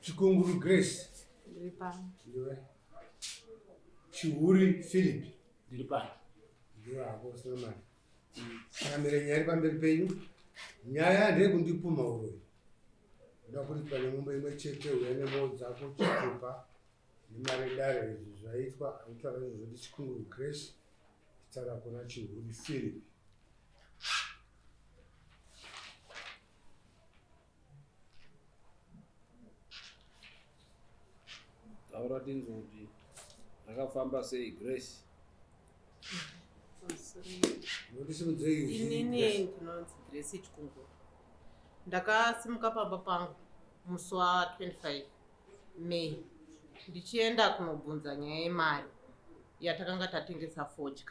Chikunguru Grace. Ndiri pano. Ndiwe. Chihuri Philip. Ndiri pano. Ndiwe hako usina mari. Changamire nyaya iri pamberi penyu. Nyaya ndeyekundipumha uroyi. Ndoda kuti pane mombe imwe chete uya nemhou dzako chitupa nemari yedare izvi zvaitwa anotaura izvozvo ndiChikunguru Grace chitaura kuna Chihuri Philip. Taura tinzwe kuti zvakafamba sei Grace. Inini ndinonzi Grace Chikunguru. Ndakasimuka pamba pangu musi wa 25 May ndichienda kunobvunza nyaya yemari yatakanga tatengesa fodya.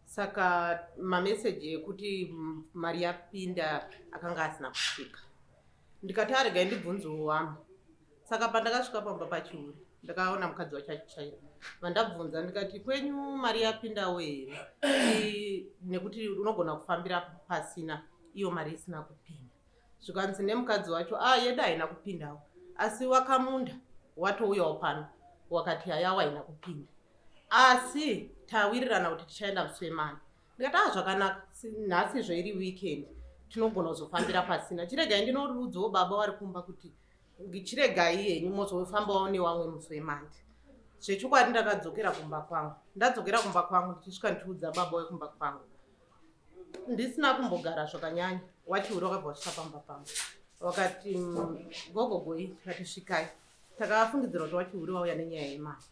Saka mameseji ekuti mari yapinda akanga asina kusvika. Ndikati aregai ndibvunzewo wamwe. Saka pandakasvika pamba pachiuri ndakaona mukadzi wacho achitsvaira. Vandabvunza ndikati kwenyu mari yapindawo here? Nekuti unogona kufambira pasina iyo mari isina kupinda. Zvikanzi nemukadzi wacho ah yedu haina kupindawo. Asi wakamunda watouyawo pano wakati hayawo haina kupinda. Asi tawirirana kuti tichaenda musi wemani. Ndikati ah zvakanaka nhasi zvairi weekend tinogona kuzofambira pasina. Chiregai ndinoudzawo baba wari kumba kuti chiregai henyu mozofambawo newamwe musi wemandi. Zvechokwadi ndakadzokera kumba kwangu. Ndadzokera kumba kwangu ndichisvika ndichiudza baba wekumba kwangu. Ndisina kumbogara zvakanyanya wachiuri wakabva wasvika pamba pangu. Wakati gogogoi tikati svikai. Takafungidzira kuti wachiuri wauya nenyaya yemari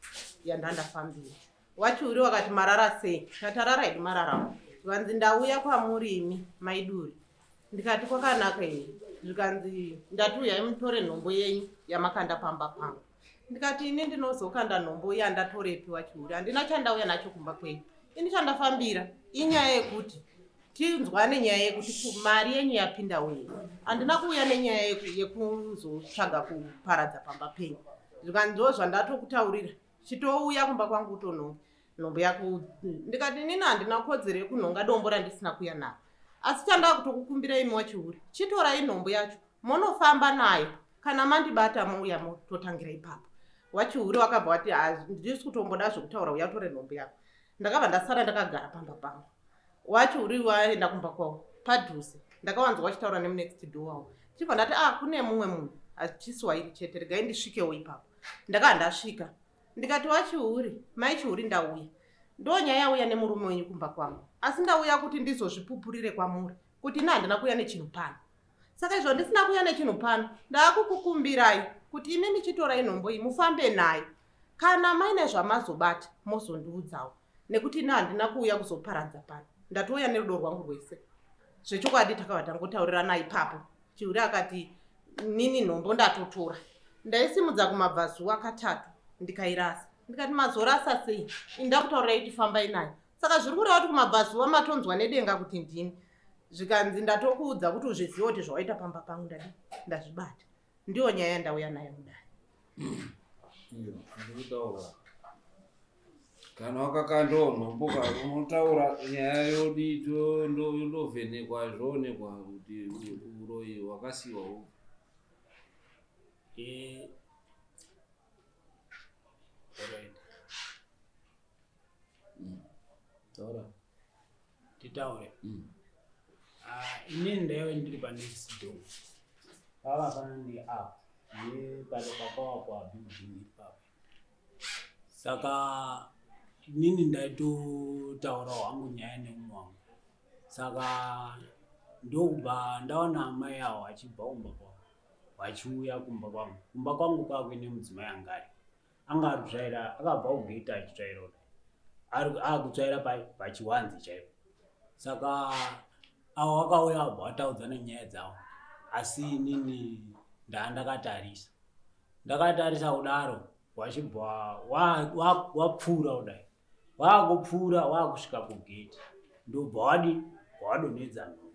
yandandafambira. Wachiuri wakati marara sei? Tatarara hedu mararawo. Zvikanzi ndauya kwamuri imi maiduri. Ndikati kwakanaka here? Zvikanzi ndati uyai mutore nhombo yenyu yamakanda pamba pangu. Ndikati ini ndinozokanda nhombo yandatorepi wachiuri. Handina chandauya nacho kumba kwenyu. Ini chandafambira inyaya yekuti tinzwane nyaya yekuti mari yenyu yapinda uye. Handina kuuya nenyaya yekuzotsvaga kuparadza pamba penyu. Zvikanzi ndo zvandatokutaurira. Chitouya kumba kwangu utonhonge nhombo yako. Ndikati inini handina kodzero yekunhonga dombo randisina kuya naro. Asi chandava kutokukumbira imi wachihure, chitorai nhombo yacho monofamba nayo. Kana mandibata mouya mototangira ipapo. Wachihure wakabva wati handisi kutomboda zvekutaura, uya utore nhombo yako. Ndakabva ndasara ndakagara pamba pangu. Wachihure waenda kumba kwavo padhuze. Ndakawanzwa wachitaura nemunext door wavo. Chibva ndati ah kune mumwe munhu hachiswairi chete, regai ndisvikewo ipapo. Ndakabva ndasvika ndikati wachihure, mai Chihuri ndauya. Ndonyaya yauya nemurume wenyu kumba kwangu. Asi ndauya kuti ndizozvipupurire kwamuri kuti ini handina kuuya nechinhu pano. Saka izvo ndisina kuuya nechinhu pano, ndaakukukumbirai kuti imi michitorai nhombo iyi mufambe nayo. Kana maine zvamazobata mozondiudzawo nekuti ini handina kuuya kuzoparadza pano. Ndatouya nerudo rwangu rwese. Zvechokwadi takabva tangotaurirana ipapo. Chihure akati nini nhombo ndatotora. Ndaisimudza kumabvazuva katatu ndikairasa. Ndikati mazorasa sei? Ini ndakutaurirai kuti fambai nayo. Saka zviri kureva kuti kumabvazuva matonzwa nedenga kuti ndini. Zvikanzi ndatokuudza kuti uzvizive kuti zvawaita pamba pangu ndadi ndazvibata. Ndiyo nyaya yandauya nayo mudare. Iyo, ndikutaura. Kana wakakandawo nhombo ka unotaura nyaya yodii yondovhenekwa zvoonekwa kuti uroyi hwakasiiwa hupi. Alright. Taura. Titaure. Ah, inini ndaive ndiri pa next door. Pakafanana neapo nepano pakawakwa building ipapo. Saka inini ndaitotaurawo hangu nyaya neumwe wangu. Saka ndokubva ndaona amai avo vachibva kumba kwavo vachiuya kumba kwangu. Kumba kwangu kwakuine mudzimai anga ari. Anga ari kutsvaira, akabva kugate achitsvaira kudai. Ari akutsvaira pachiwanze chaipo. Saka avo vakauya vabva vataudzana nyaya dzavo. Asi inini ndaa ndakatarisa. Ndakatarisa kudaro wachibva wapfuura kudai. Wakupfuura wakusvika kugate. Ndobva wadi wadonhedza nhombo.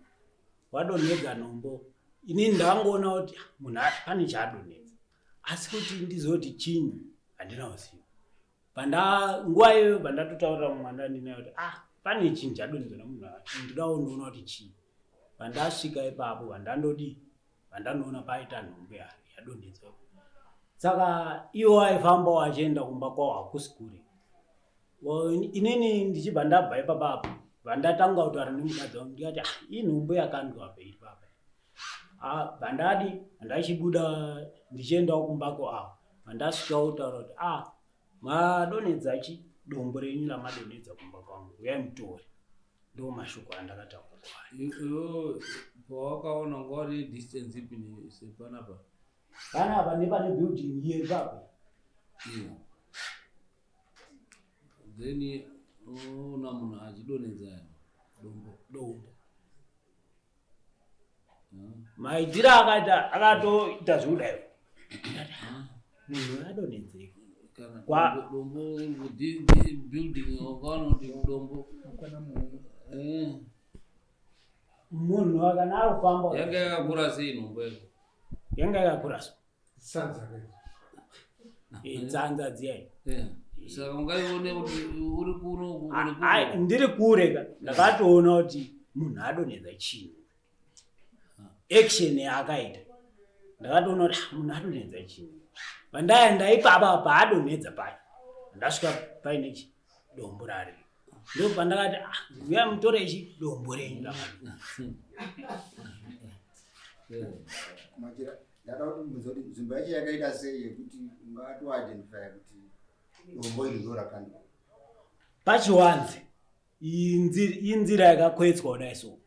Wadonhedza nhombo. Inini ndangoona kuti munhu pane chaadonhedza. Asi kuti ndizoti chinyi handina kuziva. Panda nguva iyoyo pandatotaurira mumwe wandandinaye kuti ah pane chinhu chadonhedzwa nemunhu ndodawo ndoona kuti chii. Pandasvika ipapo pandandodii pandandoona paita nhombo yadonhedzwa. Saka iwo aifamba achienda kumba kwawo hakusi kure. Inini ndichibva ndabva ipapa apo vandatanga kutaura nemukadzi wangu ndikati ah, inhumbu yakandwa apa iri papa. Ah, vandadi ndachibuda ndichiendawo kumbako apo vandasvika kutaura kuti ah, madonhedza chi dombo renyu ramadonhedza kumba kwangu uyai mutore. Ndo mashoko andakataura kwaari. Iwe pawakaona wanga uri distance ipi sepanapa? Panapa nepane building iye ipapo. Yeah. Then unoona munhu achidonhedza dombo. Dombo. Maitiro akaita akatoita zvekudai. Munhu adonhedzei. Kana Kwa- dombo building wakaona kuti dombo. Eh. Munhu kana ari kufamba Yanga yakakura sei nhombo yako? Yanga yakakura so. Tsanza ke. Eh, tsanza dziya. Eh. Saka ungaione kuti uri kuno uku uri kuno. Ai, ndiri kure ka. Ndakatoona kuti munhu adonhedza chinhu. Action yaakaita. Ndakatoona kuti ah, munhu adonhedza chinhu. Pandaenda ipapa paadonhedza pacho. Ndasvika paine chi dombo rari. Ndopandakati ah, uya mutore ichi dombo renyu ramadonhedza. Machira, ndada kuti mubvunze kuti nzvimbo yacho yakaita sei yekuti ungatoidentifya kuti dombo iri ndo rakandwa. Pachiwanze inzira yakakwetswa kudai so.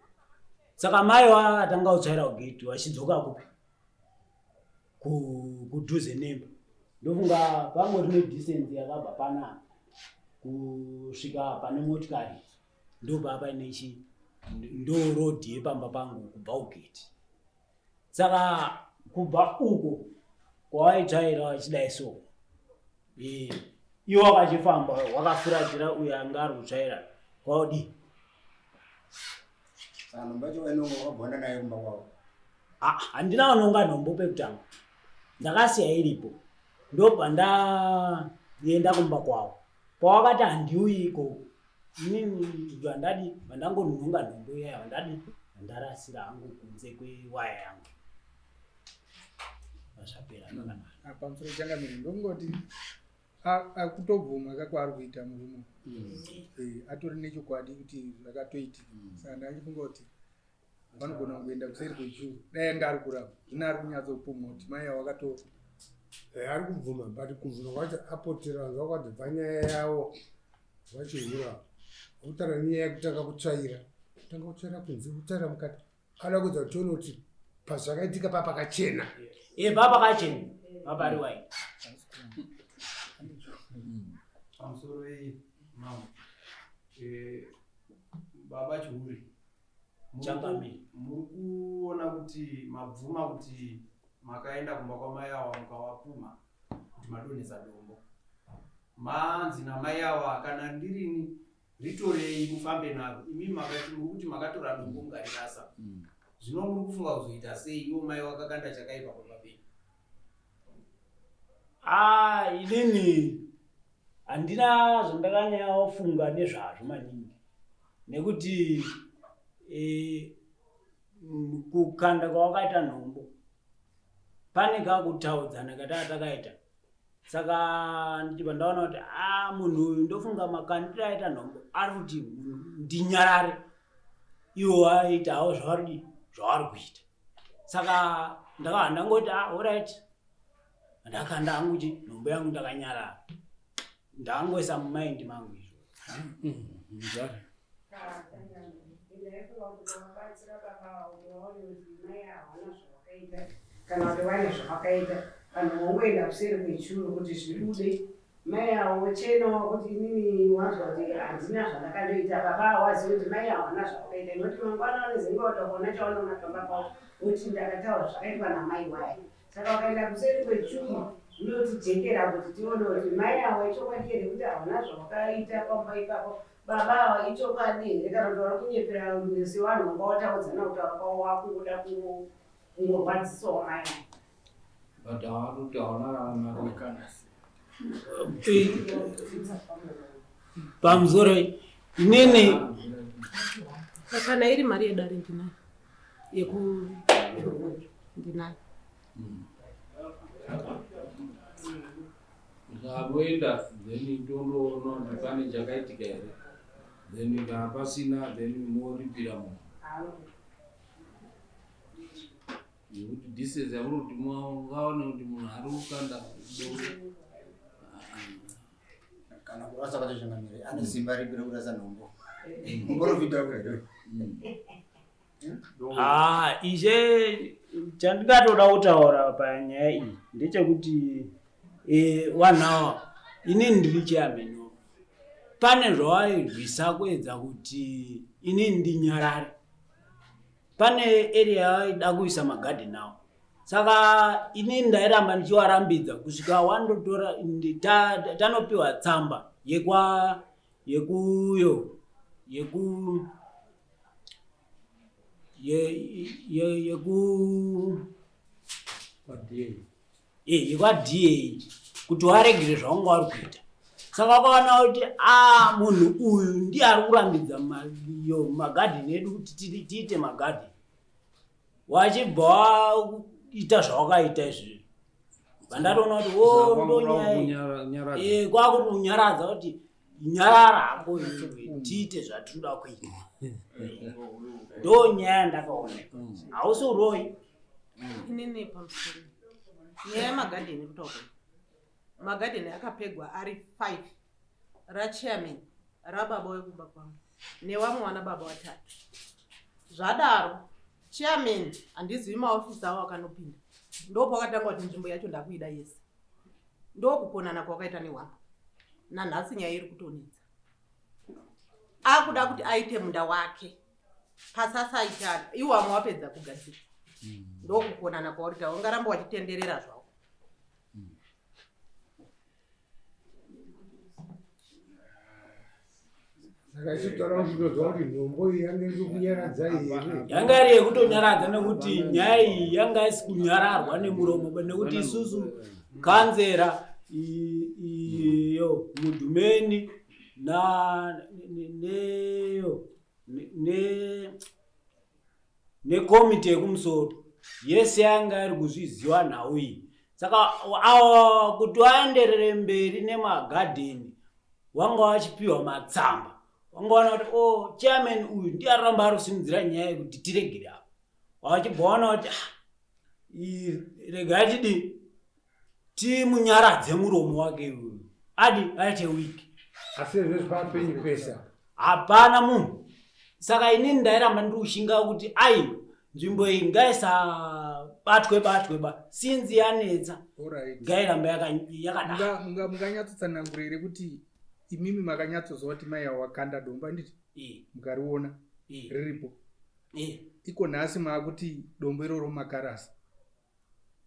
Saka mai vakatanga kutsvaira kugate vachidzoka kupi? Kudhuze nemba. Ndofunga pangori nedistance yakabva panapa kusvika pane motikari ndopaa paine chi ndo road yepamba pangu kubva kugate. Saka kubva uko kwawaitsvaira wachidai so eh, iwo wakachifamba wakafuratira uyo anga ari kutsvaira kwaudii? Saka nhombo yacho wainonga wakabonda nayo kumba kwavo? Ah, handina vanonga nhombo pekutanga, ndakasiya iripo ndobva ndaenda kumba kwavo. Pawakati handiuyi ikoko inini vandadi vandangonhonga nhombo iya vandadi ndarasira hangu kunze kwewaya yangu zvapera zvakanaka. Ah, pamusoro changamire ndongoti akutobvuma ka kwaari kuita murume Eh, atori nechokwadi kuti zvakatoitika. Saka ndachifunga kuti vanogona kungoenda kuseri kwechuru dai anga ari kuramba zvino ari kunyatsopumha kuti mai avo vakato Eh, ari kubvuma but kubvuma kwacho apotera vanhu vakwati bva nyaya yavo vachihura kutaura nenyaya yekutanga kutsvaira kutanga kutsvaira kunze kutsvaira mukati ada kuedza kuti tione kuti pazvakaitika pa pakachena. Eh, pa pakachena papari wai. Pamusoro iyi mama eh, baba Chihuri Changamire. Muri kuona kuti mabvuma kuti makaenda kumba kwamai awa mukavapumha kuti madonhedza dombo. Manzi namai awa kana ndirini ritorei mufambe naro. Imi makati muri kuti makatora dombo mukarirasa. Zvino muri kufunga kuzoita sei iwo mai wakakanda chakaipa pamba penyu? Ah, inini handina zvandakanyanya nezvazvo maningi nekuti eh, kukanda kwawakaita nhombo pane kakutaudzana kataa takaita. Saka ndichibva ndaona kuti ah, munhu uyu ndofunga makandiro aita nhombo ari kuti ndinyarare, iwo aita hawo zvavari zvavari kuita. Saka ndakabva ndangoti ah, alright, ndakanda hangu chi nhombo yangu ndakanyarara, ndangoisa mumaindi mangu izvo. Kana kuti vane zvavakaita vanhu vongoenda kuseri kwechuru kuti zvibude mai avo vochenawo kuti inini wanzwa kuti handina zvandakandoita baba avo wazive kuti mai avo havana zvavakaita nekuti mangwana vanozenge vatakuona chavanoona pamba pavo voti ndakataura zvakaitwa namai waya. Saka vakaenda kuseri kwechuru zvinotijekera kuti tione kuti mai avo ichokwadi here kuti havana zvavakaita pamba ipapo, baba ava ichokwadi here kana kuti vari kunyepera sevanhu vanga vataudzana kutaura kwavo vakungoda kungorwadzisawo mai ava. But havari kuti hawana mari kana. Pamusoro inini kana iri mari yedare ndinayo yeku ndinayo. Toenda then tondoona kuti pane chakaitika here then kana pasina then moripira munhu nekuti distance yamuri kuti mungaone kuti munhu ari kukanda kana kurasa kwacho changamire ane simba ripi rekurasa nhombo muprofita Ah, ishe chandingatoda kutaura panyaya iyi ndechekuti eh, vanhu ava inini ndiri chairman pane zvawairwisa kuedza kuti inini ndinyarare pane area yawaida kuisa magadheni awo saka inini ndairamba ndichiwarambidza kusvika wandotora tanopiwa tsamba yekwa yekuyo yeku ye ye yeku yekwaDA kuti waregere zvaunga wari kuita saka wakaona kuti a ah, munhu uyu ndiye ari kurambidza magadheni edu kuti tiite magadheni wachibva waita zvawakaita izvi vandatoona kuti o ndonyaya eh, kwakuti unyaradza kuti nyarara hako iwe tiite zvatinoda kuita ndo nyaya yandakaona hausi uroyi inini pamusoro nyaya yemagadheni kutaura magadheni akapegwa ari 5 rachairman rababa wekumba kwangu nevamwe vana baba vatatu zvadaro chairman handizivi maofisi avo akanopinda ndopakatanga kuti nzvimbo yacho ndakuida yese ndokukonana kwakaita nehwama nanhasi nyaya iri kutonetsa akuda kuti aite munda wake pasasaitana iwo vamwe wapedza kugadzira ndokukonana kwauri ta ungaramba wachitenderera zvako Saka isu taura kuti tinonzwa kuti nhombo iyi yanga iri kunyaradza here? Yanga iri yekutonyaradza nekuti nyaya iyi yanga isi kunyararwa nemuromo nekuti isusu kanzera iyo mudhumeni na neyo ne nekomiti yekumusoro yese yanga iri kuzviziva nhau iyi saka awa kuti waenderere mberi nemagadheni wanga wachipiwa matsamba wanga wana kuti o oh, chairman uyu ndiye aramba ari kusimudzira nyaya yekuti tiregere apa wachibva wana kuti ah, regai tidii timunyaradze muromo wake uyu adi aite wiki asi zvese papenyu pesa hapana munhu saka inini ndairamba ndiri kushinga kuti ai nzvimbo iyi ngaisabatwe batwe ba sinzi yanetsa ngairamba yakadaro munganyatsotsanangura here kuti imimi makanyatsozwa kuti mai avo wakanda dombo anditi mukariona riripo iko nhasi maakuti dombo iroro makarasa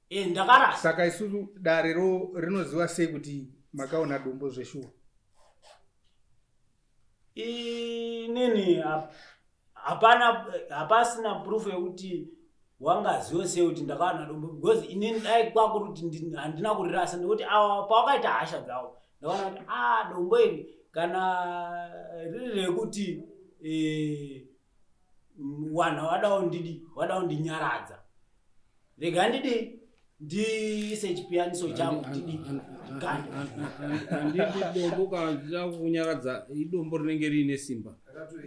Eh, ndakarasa. Saka isusu dare ro rinoziva sei kuti makaona dombo zveshuwa? Inini hapana hapasina proof yekuti wangaziwe sei kuti ndakaona dombo because inini dai kwakuri kuti handina kurirasa nekuti awa pawakaita hasha dzawo ndakaona kuti a ah, dombo iri kana riri rekuti eh, wanhu wadawo ndidi wadawo ndinyaradza rega ndidi ndiise chipiyaniso changu ndidi handiti dombo kana ndichida kunyaradza idombo rinenge riine simba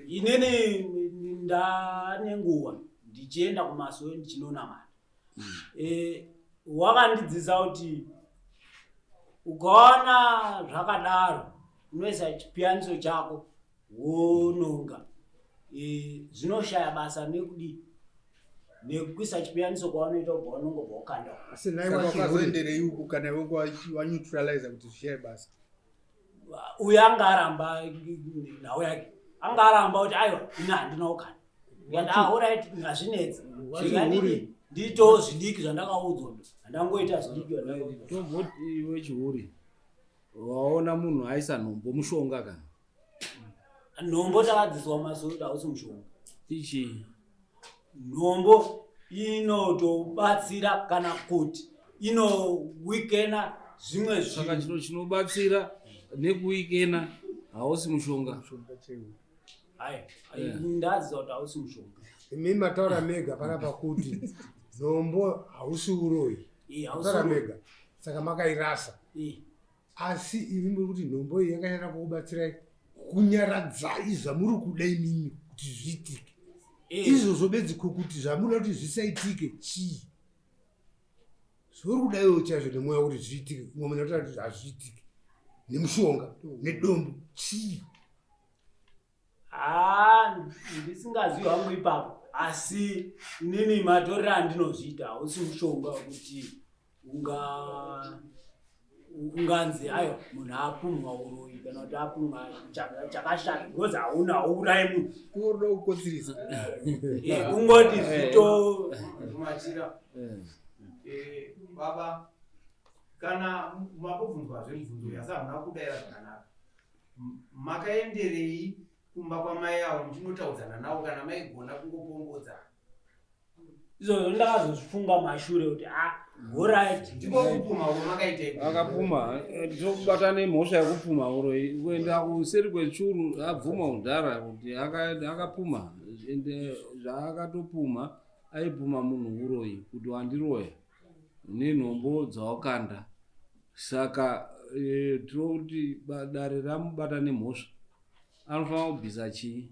inini ndane nguva ndichienda kumasowe ndichinonamata mm. e, wakandidzidzisa kuti ukaona zvakadaro unoisa chipiyaniso chako wononga e, zvinoshaya basa nekudii nekuisa chipiyaniso kwaunoita ubva wanonga ubva wakanda asi wakazoenderei uku kana iwe waneutraliza kuti zvishaye basa uyo anga aramba nhau yake anga aramba kuti aiwa ini handina kukanda ndikati ah orit hazvinetsi zvikandidi ndiitewo zvidiki zvandakaudzwa handangoita zvidiki tomboti iwe chihuri waona munhu aisa nhombo mushonga kana nhombo takadziswa masoro kuti hausi mushonga ichi nhombo inotobatsira kana kuti inowikena zvimwe saka chino chinobatsira nekuwikena hausi mushonga ndaziva kuti hausi mushonga imi mataura mega panapa kuti nhombo hausi uroyi mataura mega saka makairasa Asi imi muri kuti nhombo iyi yakanyanya kukubatsirai kunyaradzai zvamuri kuda imimi kuti zviitike. Eh. Izvozvo bedzi ko kuti zvamunoda kuti zvisaitike chii? Zvauri kuda iwe chaizvo nemwoyo kuti zviitike, umwe munhu anotaura kuti hazviitike nemushonga nedombo chii? Haa ndisingazivi hangu ipapo asi inini matorero andinozviita hausi mushonga wekuti unga unganzi ayo munhu apumwa uroyi kana kuti apumwa chakashata because hauna hauurayi munhu unoda kukotsirisa eh, kungoti zvito machira eh, baba kana mabobvunzwazve mubvunzo uyu asi hamuna kudaira zvakanaka Makaenderei kumba kwamai avo muchinotaudzana navo kana maigona kungopombodza? Izvozvo ndakazozvifunga mashure kuti ah, horait. Ndiko kupuma uko makaitei? Akapuma, eh, tokubata nemhosva yekupuma uroyi. Kuenda kuseri kwechuru abvuma kudhara kuti akapuma ende zvaakatopuma aipuma munhu uroyi kuti wandiroya. Nenhombo dzawakanda saka e, tinokuti dare ramubata nemhosva anofanira kubvisa chii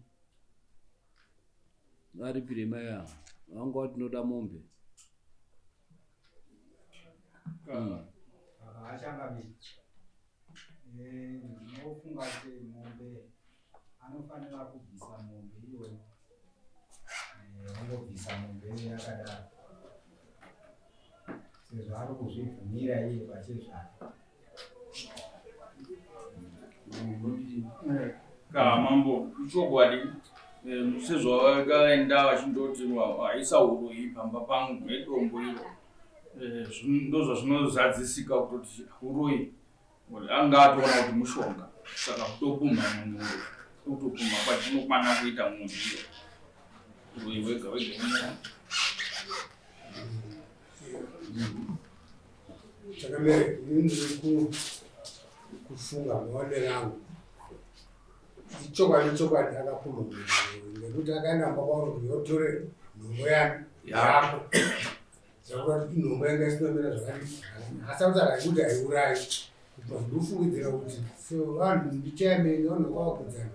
aripire mai ava vanga vati tinoda mombe mm. Eh, ndinofunga kuti mombe anofanira kubvisa mombe iyoyo eh, ongobvisa mombe iyoyo yakadaro sezvo ari kuzvibvumira iye pachezvake ka mambo ichokwadi eh, sezvavakaenda vachindoti haisa uroyi pamba pangu nedombo iro eh, ndozvazvinozadzisika kutoti uroyi Anga atoona kuti mushonga saka kutopumha munhu kutopumha kwacho kunokwana kuita munhu iyo uroyi wega wega unoona. Chakamere ini ndiri kufunga maonero angu ichokwadi chokwadi akapumha munhu nekuti akaenda mumba kwauri kuti yotore nhombo yako Zvakuda kuti nhomba yanga isina kumira zvakanaka asi akutaura kuti haiurayi ndofungidzira kuti sevanhu ndichairman vanhu vakavakudzana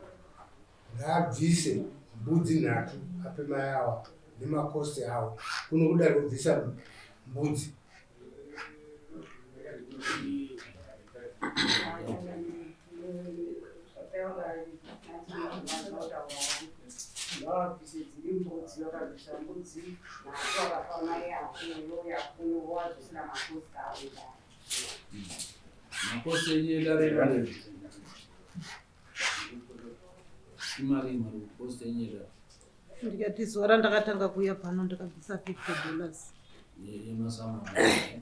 ngaabvise mbudzi nhatu ape mai awa nemakosti awo kuno kudari kubvisa mbudzi Ngavabvise dziri mbudzi vakabvisa mbudzi nhatu vakapa mai akuno yakuno vowadzosera makosi avo dare. Makosi enyu edare imari imari imari kosi enyu edare. Ndikati zuva randakatanga kuuya pano ndakabvisa 50 dollars.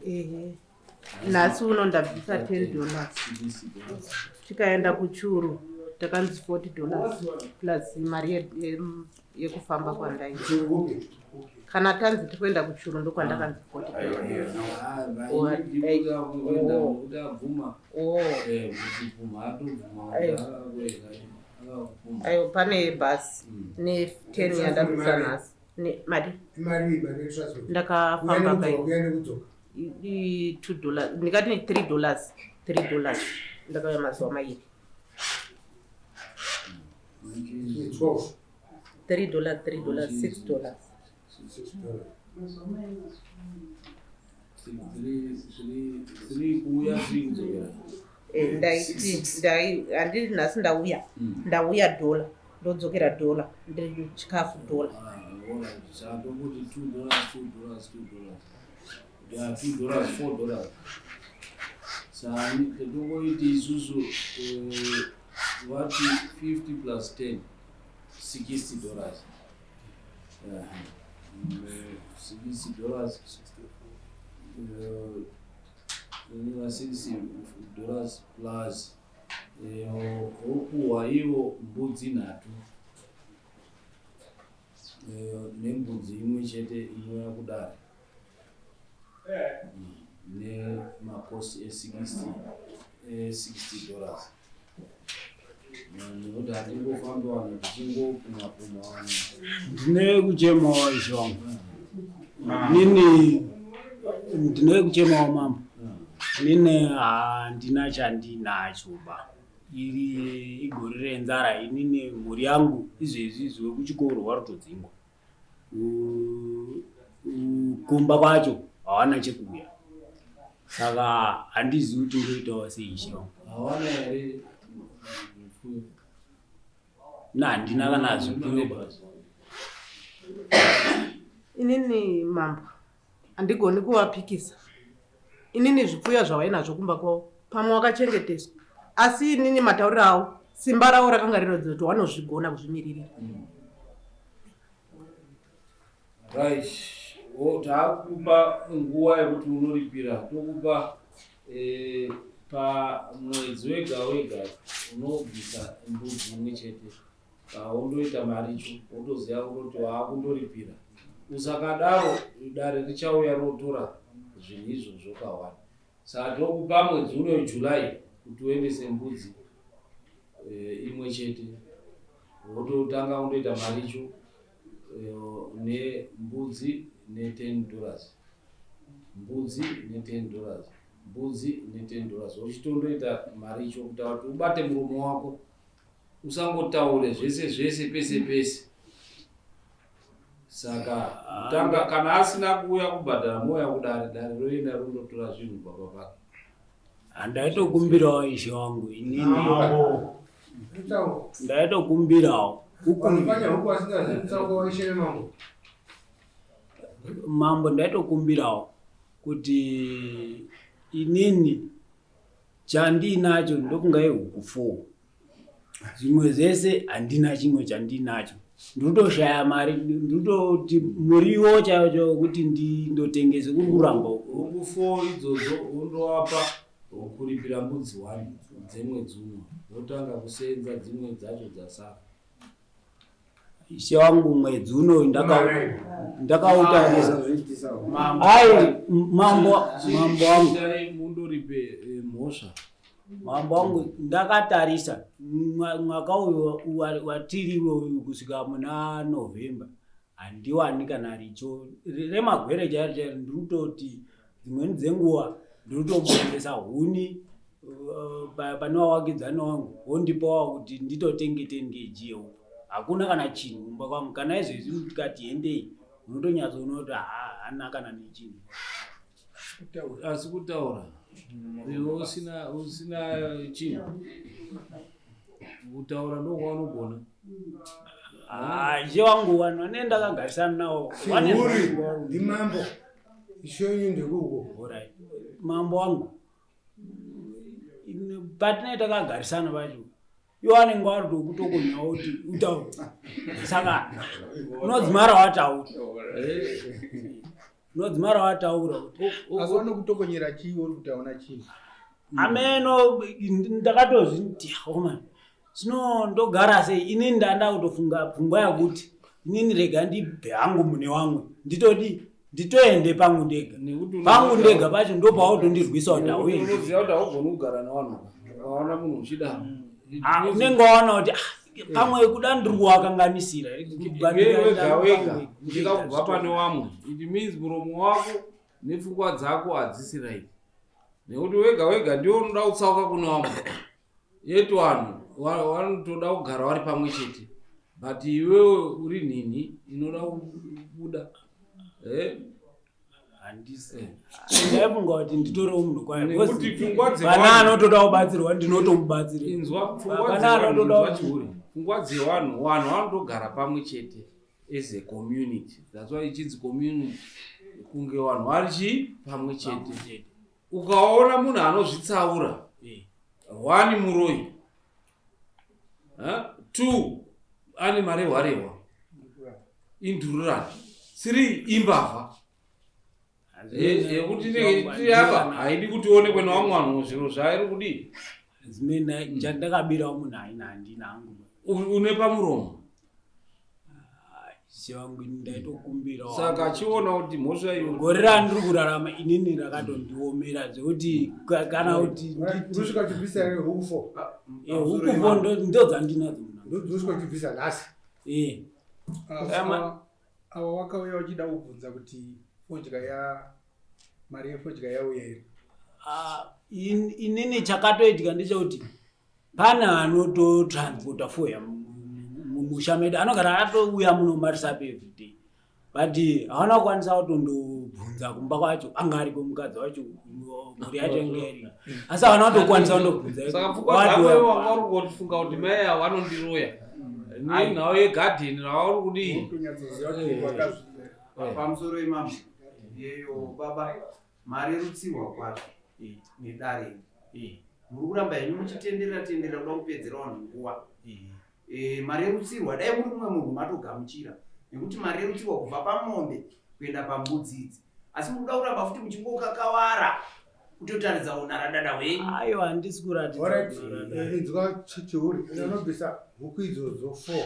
Ehe. Nhasi uno ndabvisa 10 dollars. Tikaenda kuchuru takanzi 40 dollars plus mari yekufamba kwandaita. Kana tanzi tikuenda kuchuru ndokwandakanzi 40 dollars. Aiwa pane bus ne 10 yandabvisa nhasi. Mari ndakafamba kai $2 ndingati ne $3 $3 ndakauya mazuva mairi $3 $3 $6 eh, ndaiti ndai handiti nhasi ndauya hmm. ndauya dhola ndodzokera dhola ndechikafu dhola ah, Yeah, $2, $4. Sani totongoiti isusu eh, vati 50 plus 10 60 dollars. 60 dollars 60 dollars plus vopuhwa ivo mbudzi nhatu nembudzi imwe chete inouya kudare nemakosi e60 e60 dollars nekuti hatingofambi vanhu tichingopuma puma vanhu ndine kuchemawo izvi wangu nini ndine kuchemawo mambo Inini handina chandinacho ba. Iri igore renzara inini mhuri yangu izvezvi izvi wekuchikoro warutodzingwa. Kumba kwacho hawana chekuuya. Saka handizivi kuti ndoitawo sei ishe wangu. Hawana here? Na handina kana zvipfuyo ba. Inini mambo handigoni kuvapikisa inini zvipfuyo zvavainazvo kumba kwavo pamwe wakachengeteswa asi inini matauriro avo simba ravo rakanga rirodzera kuti wanozvigona kuzvimiririra. Right, takupa nguva yekuti unoripira tokupa eh, pamwedzi wega wega unobvisa mbudzi imwe chete paundoita maricho wotoziva kutoti waakundoripira usakadaro dare richauya rotora zvinhu izvozvo kawani saka tokupa mwedzi unoyo july kuti uendese mbudzi eh, imwe chete wototanga kundoita maricho eh, nembudzi ne 10 dollars mbudzi ne 10 dollars mbudzi ne 10 dollars uchitondoita maricho kuita kuti ubate muromo wako usangotaure zvese zvese pese pese saka tanga kana asina kuuya kubhadhara mouya kudare dare roenda rondotora zvinhu papa pake. Ndaitokumbirawo ishe wangu inini ndaitokumbirawo mambo ndaitokumbirawo kuti inini Chandiinacho ndokunga yehuku four zvimwe zvese handina chimwe chandiinacho ndinotoshaya mari ndinototi muriwo chaiwo chaiwo kuti ndindotengese kuri kuramba huku four idzodzo wondoapa kuripira mbudzi one dzemwedzi uno wotanga kuseenza dzimwe dzacho dzasara. Ishe wangu mwedzi uno ndakautarisa ai mambo mambo wangu mundoripe eh, mhosva mambo wangu ndakatarisa mwaka uyu watiri uyu kusvika muna November handiwani kana richo remagwere chairo chairo ndiri kutoti dzimweni dzenguva ndiri kutomboendesa huni uh, pane wawakidzani wangu wondipawo kuti nditotenge 10 kg yehuku hakuna kana chinhu kumba kwangu kana izvezvi tikati hendei unotonyatsoona kuti haana kana nechinhu asi kutaura iwe usina usina chinhu kutaura ndokwaunogona ah, ishe wangu vanhu vane ndakagarisana navo Chihuri ndimambo ishe wenyu ndekuko Alright. mambo wangu patinee takagarisana pacho iwo anenge ari tokutokonyawo kuti utaure saka unodzimara wataura unodzimara wataura kuti asi vanokutokonyera chii uri kuti hauna chinhu ameno ndakatozviti omani zvino ndogara sei inini ndanda kutofunga pfungwa yakuti inini rega ndibve hangu mune wamwe nditodi nditoende pangu ndega pangu ndega pacho ndopautondirwisa kuti hauendi unoziva kuti haugoni kugara nevanhu ukaona munhu uchidaro ah, unenge waona kuti ah, pamwe kuda ndiri kuwakanganisira wega wega uchida kubva pane wamwe it means muromo wako nepfungwa dzako hadzisi right nekuti wega wega ndiwo unoda kutsauka kune wamwe yet vanhu vanotoda kugara vari pamwe chete but iwewe uri nhinhi inoda kubuda eh? handisi eh. ndaifunga kuti nditorewo munhu kwaye pfungwa vana anotoda kubatsirwa ndinotomubatsira inzwa pfungwa anotoda pfungwa dzevanhu vanhu vanotogara pamwe chete as a community that's why ichinzi community kunge vanhu vari chii pamwe chete ukaona munhu anozvitsaura eh. one muroyi two ane marehwarehwa indururani three imbavha eh, yekuti inenge tiri apa haidi kuti ionekwe nevamwe vanhu zviro zvairi kudii zimene chandakabirawo munhu haina handina hangu une pamuromo Ishe wangu ini ndaitokumbira saka achiona kuti mhosva iyo gore randiri kurarama inini rakatondiomera zvekuti kana kuti ndosvika chibvisa here huku fo eh, huku fo ndo dzandinadzo ndosvika chibvisa nhasi eh. Ava wakauya uchida kubvunza kuti fodya ya mari yefodya yauya here? Ah, inini chakatoitika ndechekuti pane anototransporta foya mumusha medu anogara atouya muno marisapi everyday but haana kukwanisa kutondobvunza kumba kwacho anga ariko mukadzi wacho mhuri yacho inge iri asi haana kutokwanisa kundobvunza saka pfungwa dzako iwe wanga uri kungofunga kuti mai avo vanondiroya nenhau yegadheni ravari kudii Pamusoro imambo yeyo baba marerutsirwa kwazvo nedare muri kuramba henyu muchitenderera tenderera kuda kupedzera vanhu nguva eh, marerutsirwa dai muri mumwe munhu matogamuchira nekuti marerutsirwa kubva pamombe kuenda pambudzi idzi asi muri kuda kuramba futi muchingokakawara kutotaridza unaradada hwenyu aiwa handisi kuratidza eh, inzwa chichiuri anobvisa huku idzodzo four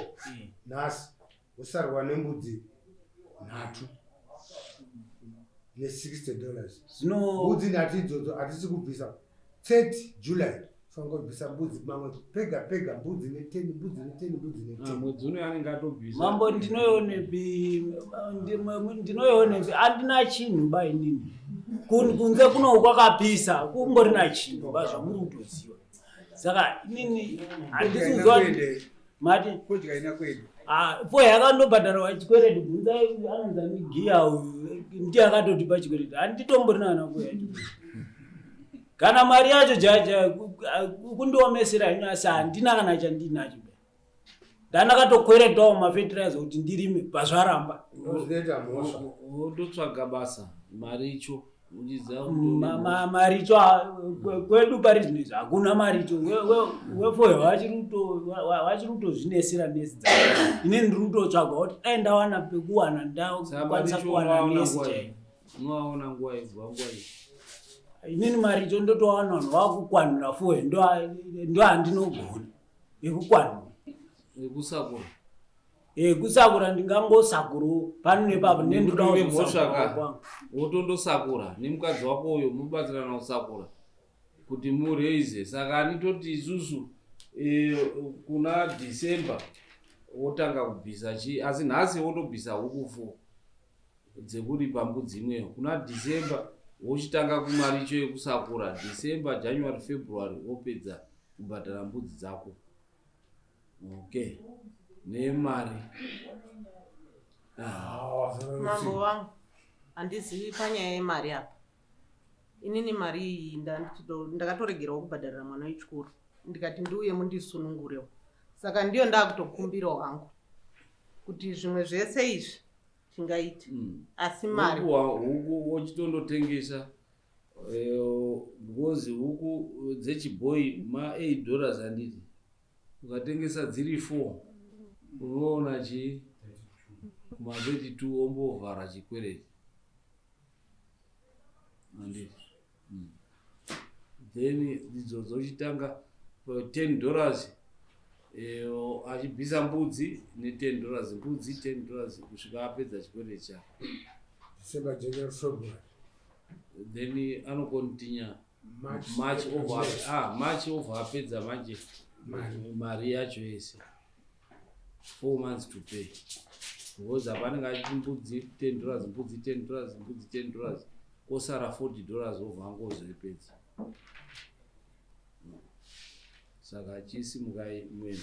nhasi wosarwa nembudzi nhatu ne60 dollars mbudzi nhatu idzodzo hatisi kubvisa 30 july fanira kubvisa mbudzi mamwe pega pega mbudzi ne10 mbudzi ne10 mbudzi ne10 ah, mwedzi uno anenge atobvisa mambo ndinoionepi ndinoionepi handina chinhu ba inini kunze kuno kwakapisa kungorina chinhu ba zvamuri kutoziva saka inini handisi kuziva mati kudya ina kwedu ah fo yakandobhadharwa chikwereti bvunza anonzi ani giya uyu ndiye akatotipa chikwereti handitomborina kana kuya kana mari yacho jaja kundiomesera henyu asi handina kana chandinacho ndandakatokweretawo mafetiraiza kuti ndirime pazvaramba Ndozvinoita mhosva. Wototsvaga basa maricho maricho kwedu pari zvino izvi hakuna maricho wefoya vachiri kutozvinesera nesi dzavo ini ndiri kutotsvaga kuti dai ndawana pekuwana ndakwanisa kuwana nesi chaiyo unoaona nguva ibva nguva iyi inini maricho ndotowana vanhu vakukwanira foya ndo handinogona yekukwanira yekusakura Eh, kusakura ndingangosakurawo pano nepapo nendodamhosva ka wotondosakura nemukadzi wako uyo mubatsirana kusakura kuti mureize saka anitoti isusu eh, kuna december wotanga kubvisa chii asi nhasi wotobvisa huku fo dzekuripa mbudzi imweyo kuna december wochitanga kumaricho yekusakura december january february wopedza kubhadhara mbudzi dzako okay nemari ah. Mambo wangu handizivi panyaya yemari apa inini mari iyi ndakatoregerawo kubhadharira mwana wechikoro ndikati ndiuye mundisunungurewo saka ndiyo ndakutokumbirawo hangu kuti zvimwe zvese izvi tingaite mm. asi mari huku wochitondotengesa eh, because huku dzechibhoyi ma 8 dollars handiti ukatengesa dziri 4 unoona chii kuma 32 ombovhara chikwereti handiti mm. then idzo dzochitanga 10 dollars eh, achibvisa mbudzi ne 10 dollars mbudzi 10 dollars kusvika apedza chikwereti chake December, January, February. Then anokontinya March, March over, ah, March over apedza manje mari yacho yese four months to pay because apa anenge achiti mbudzi 10 dollars mbudzi 10 dollars mbudzi 10 dollars kosara 40 dollars obva angozoipedza saka chisimukai mwena.